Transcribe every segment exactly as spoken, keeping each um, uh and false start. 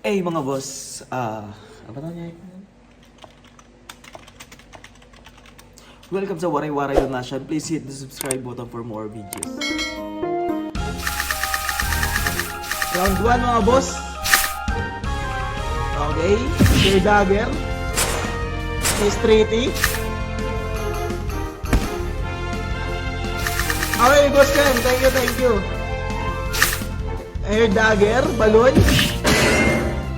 Hey, mga boss, ah, ano ba tawag niya? Welcome sa Waray Waray Donation. Please hit the subscribe button for more videos. Round one, mga boss. Okay. Tear Dagger. Miss Treaty. Okay, boss Ken. Thank you, thank you. Air Dagger, Balon.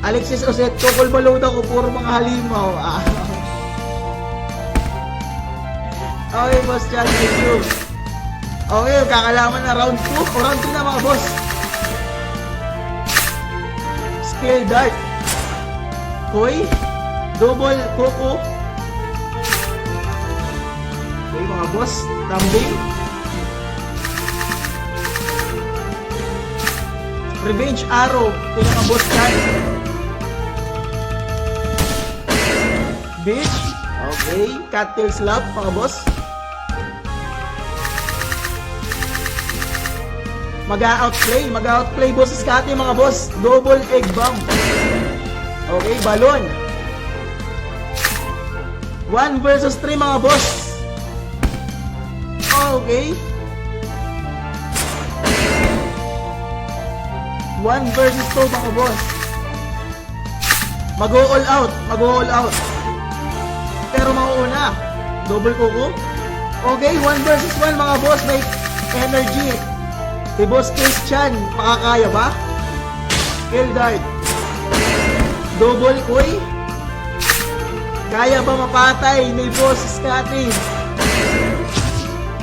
Alexis Oset, kukul balon ako, puro mga halimaw. Ah. Okay, Boss Chad, thank you. Okay, kakalaman na round two o round three na, mga boss. Skill Dart. Koi. Double Kuku. Okay, mga boss. Kambing. Revenge Arrow. Ito yung mga boss dyan. Beach. Okay. Cattail Slap, mga boss. Mag-outplay. Mag-outplay, boss Scotty, mga boss. Double Egg Bomb. Okay, Balon. One versus three, mga boss. Okay. One versus two, mga boss. Mag-o-all out. Mag-o-all out. Pero mauuna. Double Kuku. Okay, one versus one, mga boss. May energy. Si Boss Christian, makakaya ba? Kill Dart. Double Koi. Kaya ba mapatay ni Boss Scotty?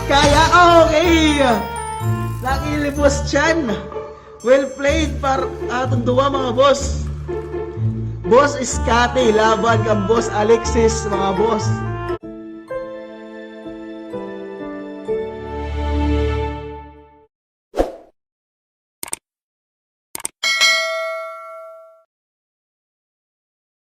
Kaya? Okay! Lucky ni Boss Chan. Well played para aton duwa, mga boss. Boss Scotty laban kan Boss Alexis, mga boss.